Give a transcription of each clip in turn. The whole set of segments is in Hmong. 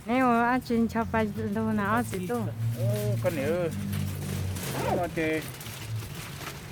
Neb ua dab tsi ncho pa lug na ob txiv tub? Koj niam, no ces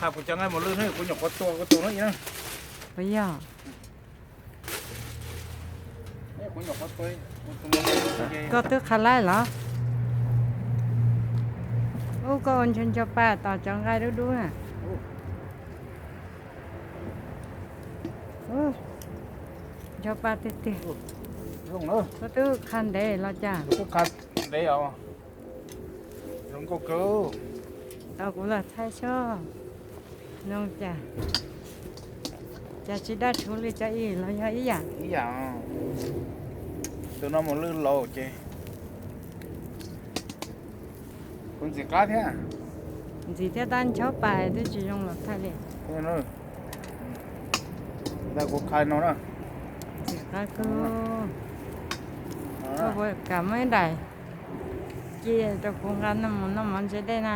hais kuv cov nqaij mos lwj no kuv nyuam qhuav tua kuv tus no ib na. Puas yog? Koj twb qha laib los? Ub, koj ua ncho ncho pa tos cov nqaij dub dub na. Ncho pa tiag tiag. Koj twb qha ntev los cas? Ntev os. Zoo nkauj kawg. Tos kuv los thaij soj. Zoo cas? Cas tsis daj rhuv li cov ib los yog ib yam? Ib yam. Tus no mos lwj laus ces kuv ntxim qab thiab. Ntxim thiab tab ncho pa twb tsis zoo los thaij li. Ntawd kuv qha no na. Ntxim qab kawg. Koj puas kam muab ib daim ci rau kuv nqa noj mus noj mov ntse dej na?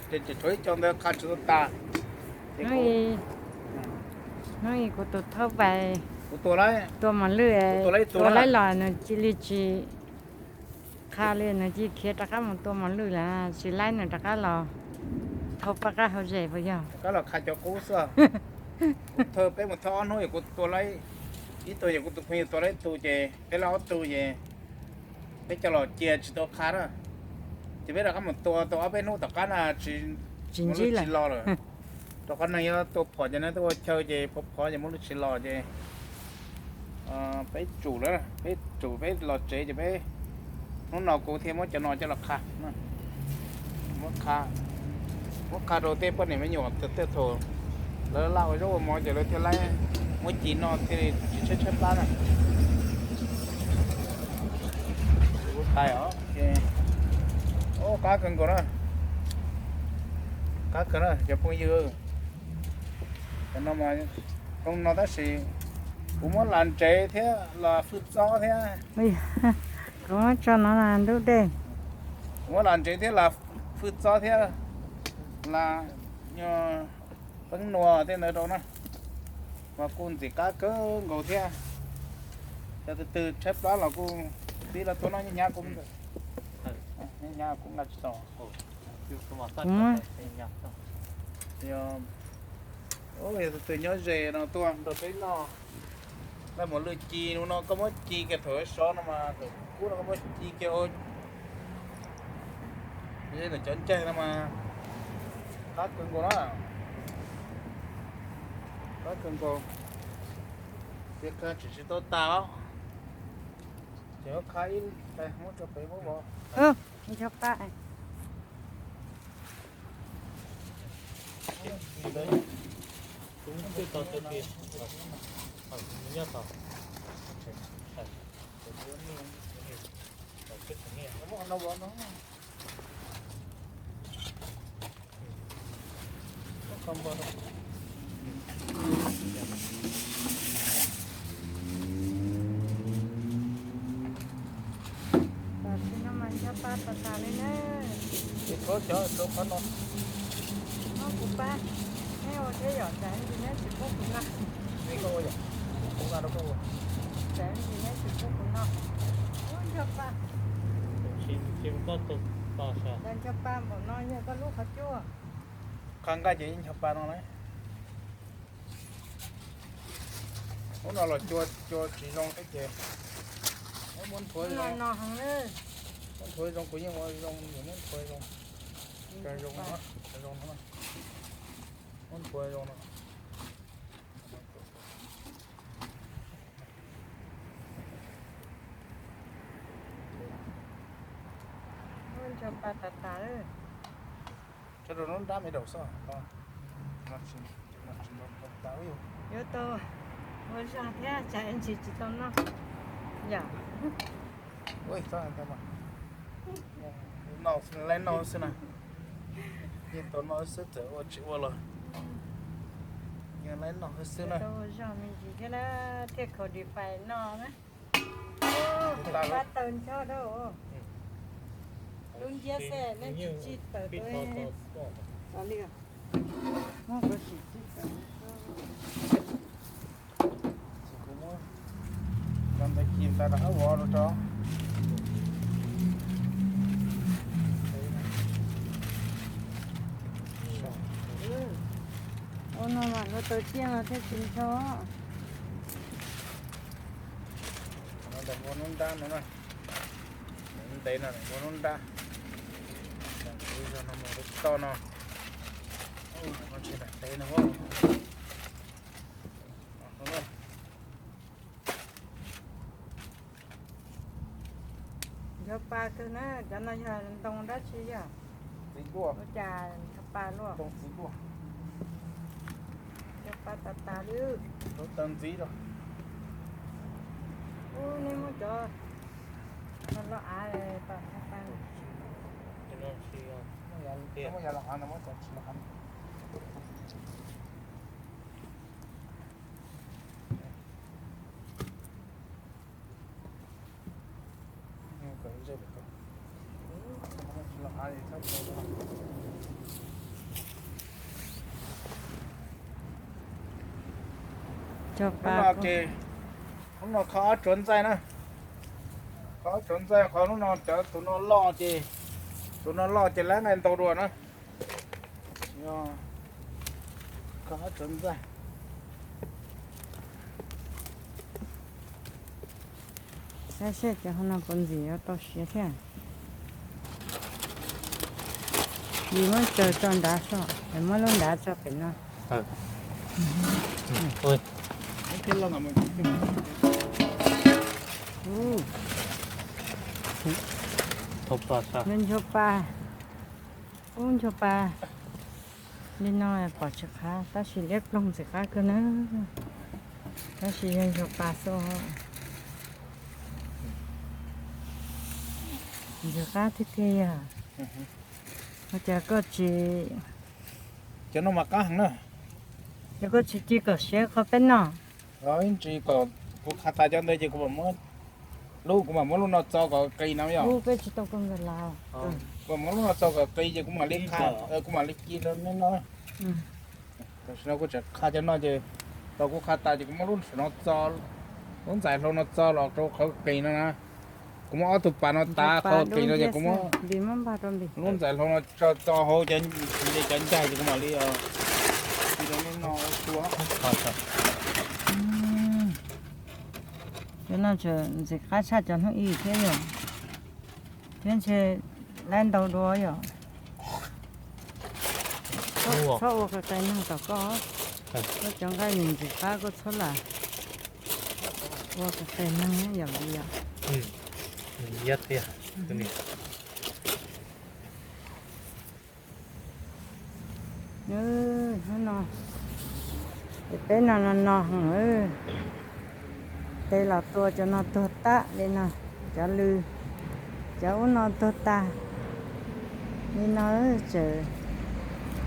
Ces tshuav ib co ntawd qha tsis tau tas. Hnub ib kuv tus thawj pais tua mos lwj, tua laib los nws cia li tsis qha li, nws cia li khiav rov qab mus tua mos lwj lawm, tsis laib nws rov qab los thau paj qab hauv zes puas yog? Rov qab los qha cov qub xwb. Kuv thawj peb mus thawj ob hnub yog kuv tua laib ib tug, yog kuv tus phooj ywg tua laib ib tug ces peb laib ob tug ces peb coj los cia tsis tau qha na. Ces peb rov qab mus tua tau ob peb hnub tom qab na tsis, tsis los lawm. Rau qhov neeg yuav tua phom ces neeg tuaj ua chaw ces phov phov ces mos lwj tsis los ces peb tsum lawm, peb tsum peb los tsev ces peb, hnub no kuv thiaj muab cov no coj los qha. Muab qha, muab qha rau tej poj niam me nyuam tej thaum lawv laj ua zaub ua mov ces lawv thiaj laib muab ci noj thiaj li tsis tshaib tshaib plab na. Kuv tais os. Qab kawg nkaus na, qab kawg na cov phooj ywg. Cov no mas zoo no tab sis kuv muab las ntsev thiab las fwj txob thiab. Kuv muab tso no ntub dej. Kuv muab las ntsev thiab las fwj txob thiab las peeb nua tej ntawd rau na, mas kuj ntxim qab kawg nkaus thiab. Cov twg twg tshaib plab los kuj tib los tuaj noj, nyob nyab kuv, nyob nyab kuv nqa tsis tau. Yog tus twg nyob ze no tuaj nrog peb noj. Nqaij mos lwj ci no koj muab ci kiag thaum sov no mas thaum kub no koj muab ci kiag ua li ntawm cov ncaig no mas qab kawg nkaus na. Qab kawg nkaus. Ces qha tseem tsis tau tas os. Ces qha ib tais muab rau pem muab vov. Tam sim no mas ncho pa tas tas li na. Ces koj cov rau qhov no. Koj kuv pab, neb ua thiab yom, tsam ntsis neb tsis pub kuv noj. Neb koj ua yom, kuv nqa rau koj ua. Tsam ntsis neb tsis pub kuv noj. Ub, ncho pa. Ncho pa npaum no yog koj lub qhov cub. Qha nqaij ces ib ncho pa no na. Ub, no los cua cua tsis zoo thiab ces muab nthuav zoo. Muab nthuav zoo, kuv yeej ua zoo, muab nthuav zoo. Zoo no, zoo no, muab nthuav zoo no. Ncho pa tas tas. Tso rau lub nrab me daum xwb. Yuav tau ua zog thiab tsam ntsis tsis tau noj. Yom. Ua txhob ntau mas, noj, laib noj xwb na. Yeej tau noj xwb, txawm ua tsis ua los yeej laib noj xwb na. Tau ua zog me ntsis thiab na, thiaj khaus di fais noj na. Pab taws ncho rau. Lub nciab xwb nej tsis tsis tawm tau li. Ces kuv muab cov ntawd Tau rov qab vov rau tso. Ua no mas luag taw ciaj no thiaj tsis ncho. Ntawm npua hnub nrab no na, ntev no npua hnub nrab, zog no mus rau toj no, ntshe ntev no. Ncho pa kawg na, cov no yog ntoo dab tsi yog? Txiv duaj. Ua cas ncho pa luaj? Ntoo txiv duaj. Ncho pa tas tas li. Lub taw ntxiv rau. Ub, nej muab cov no los av tom ncho pa. Muab yav los av no muab cov tsis los av. Lub no ces, lub no kho ob tsuav ntxaij na. Kho ob tsuav ntxaij, qhov lub no cov tus no loj ces, tus no loj ces laib nqaij ntau dua na. Kho ob tsuav ntxaij. Saib seb cov hauv no puas ntxim yuav tau siav thiab. Yus muab tsaws tso nrad soj, muab lub nrad tso pem no. Ncho pa, ub, ncho pa li no pom tsis qab, tab sis liab ploog ntxim qab kawg na. Tab sis yog ncho pa xwb. Ntxim qab tiag tiag yog. Ua cas koj tsis, cov no mas qab heev na. Ces koj tsis ci kom siav qhov peb noj. Ib ntsis kom kuv qhav tas cov ntawd ces kuv mam muab, lub kuv mam muab lub no txo kom qis no yog. Ub, peb tsis tau koj nkawd laus. Kuv mam muab lub no txo kom qis ces kuv mam li qhav, kuv mam li ci rau nej noj. Tam sim no kuv tseem qhav cov no ces tau kuv qhav tas ces kuv muab lub no txo, lub ntxais hlau no txo los rau qhov qis no na. Kuv muab ob tug pas no tav qhov qis no ces kuv muab lub ntxais hlau no tso txo hauv cov ncaig ces kuv mam li ci rau nej noj ua sua. Cov no tseem ntxim qab tshaj cov hnub ib thiab yom. Thiab ntshe laib ntau dua yom. Txhob ua qe qe neeg tom koj. Koj cov nqaij nws ntxim qab koj txhob lam ua qe qe neeg yom li yom. Hnub no ces peb no no no heev, tes los tua cov no tuag tag li no, cov lw, cov ub no tuag tag li no, tseem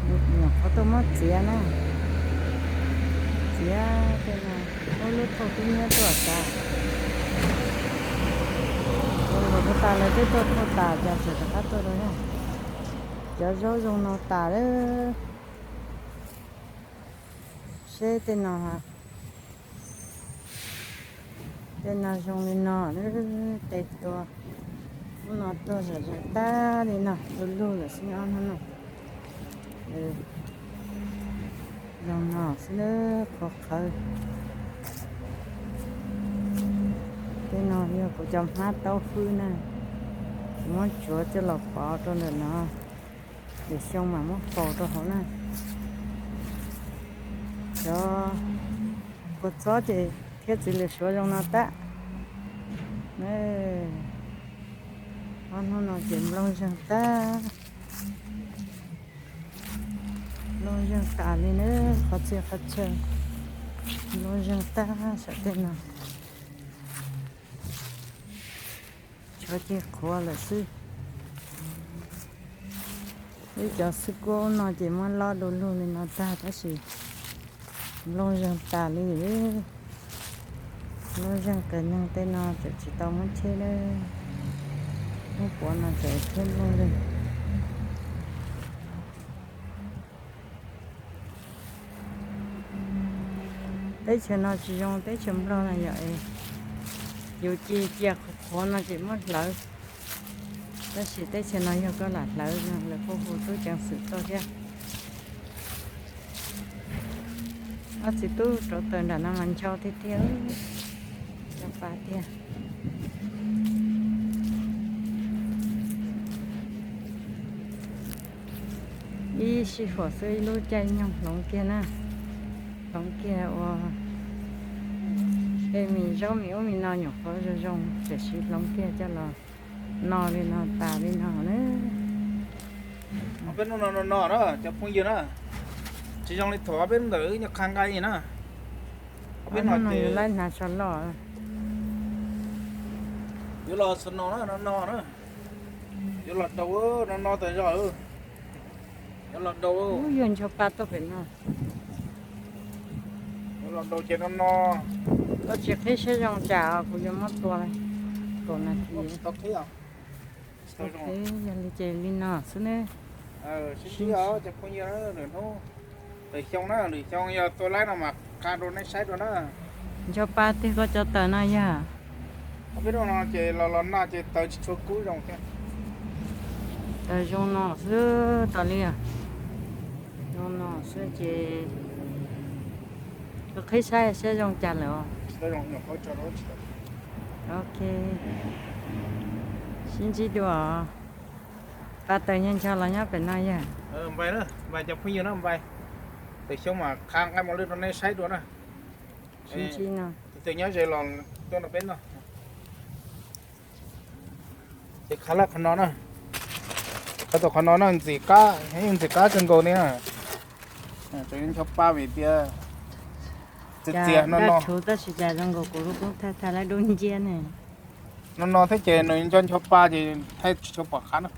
nyuam qhuav tuaj muab txiav na, txiav tej no, ub lub thauj tib nyiab tuaj tas, ua nkaus tuag tas lawv twb tuaj thauj tas cas tseem rov qab tuaj rau na. Cov zaub zoo no tas lawm. Seb tej no, tej no zoo li no, tej tua, ub no tuag zom zaws tag li no, du lug lawm xwb no no. Zoo no xwb qhuav qhawv. Tej no yog kuv cov hmab taub hwb na, kuv muab tsuav coj los pov rau ntawm no, lwm xyoo mam muab faus rau hauv na. Cov kua txob ces thiab txiv lws suav zoo no tag. Ob hnub no ces nplooj zeeg tag, nplooj zeeg tas li na, qhov txhia qhov chaw nplooj zeeg tag saum tej no. Tshuav ceg qhuav lawm xwb. Ib cov xwb kuab no ces muab lob du lug li no tag tab sis nplooj zeeg tas li. Nplooj zeeg qias neeg tej no tseem tsis tau muab cheb na. Muab puav no tseem cheb nplooj zeeg. Teb chaws no tsis zoo teb chaws Nplog na yom es. Yus ci cia qhuav qhuav no ces muab hlawv. Tab sis teb chaws no yog koj lam hlawv no lawv kuj hu tub ceev xwm tuaj thiab. Ob txiv tub rauv taws nram no mas ncho tiag tiag, ncho pa tiag. Ib sij huam xwb ib lub caij nyoog hloov kiag na, hloov kiag ua tej mis zaub mis ub mis no nyuam qhuav zoo zoo tiam sis hloov kiag coj los no li no tas li no na. Ob peb hnub no no no na cov phooj ywg na, tsis zoo li thaum ob peb hnub ntawd wb nyuam qhuav nqa na. Ob peb hnub no yuav laib hnav tsho loj. Yuav los snow na, no no na. Yuav los daus no no tas zog. Yuav los daus. Ub, yog ncho pa tuaj pem no. Yuav los daus ces no no. Koj tsis qhib siab zoo tsam kuv yuav muab tua kaum nas this. Tsis tau qhib. Ok, yog li ces li no xwb ne. Sib ntsib os cov phooj ywg, lwm hnub, lwm xyoo na, lwm xyoo yog tua laib no mas qha rau nej saib dua na. Ncho pa tiag koj cov taws no yog. Ob peb hnub no ces los los noj ces taws tsis tshua kub zoo thiab. Taws zoo no xwb tas li. Zoo no xwb ces koj qhib saib saib zoo cas lawm os. Ok, sib ntsib dua. Pa taws nyob ncho los nyob pem no yog. Npais na, npais cov phooj ywg na, npais. Lwm xyoo mas qha nqaij mos lwj rau nej saib dua na. Sib ntsib no. Tus twg nyob ze los tuaj nrog peb noj. Ces qhov laj qhov no na, qhov tom qhov no na ntxim qab, yeej ntxim qab kawg nkaus li na. Tseem ncho pa vim tias txias txias no no. Daj rhuv tab sis cas zoo nkaus kuv lub koob thaij thaij lab dub nciab ne. No no thiab ces nws ncho ncho pa ces thaij tsis tshua pom qab na.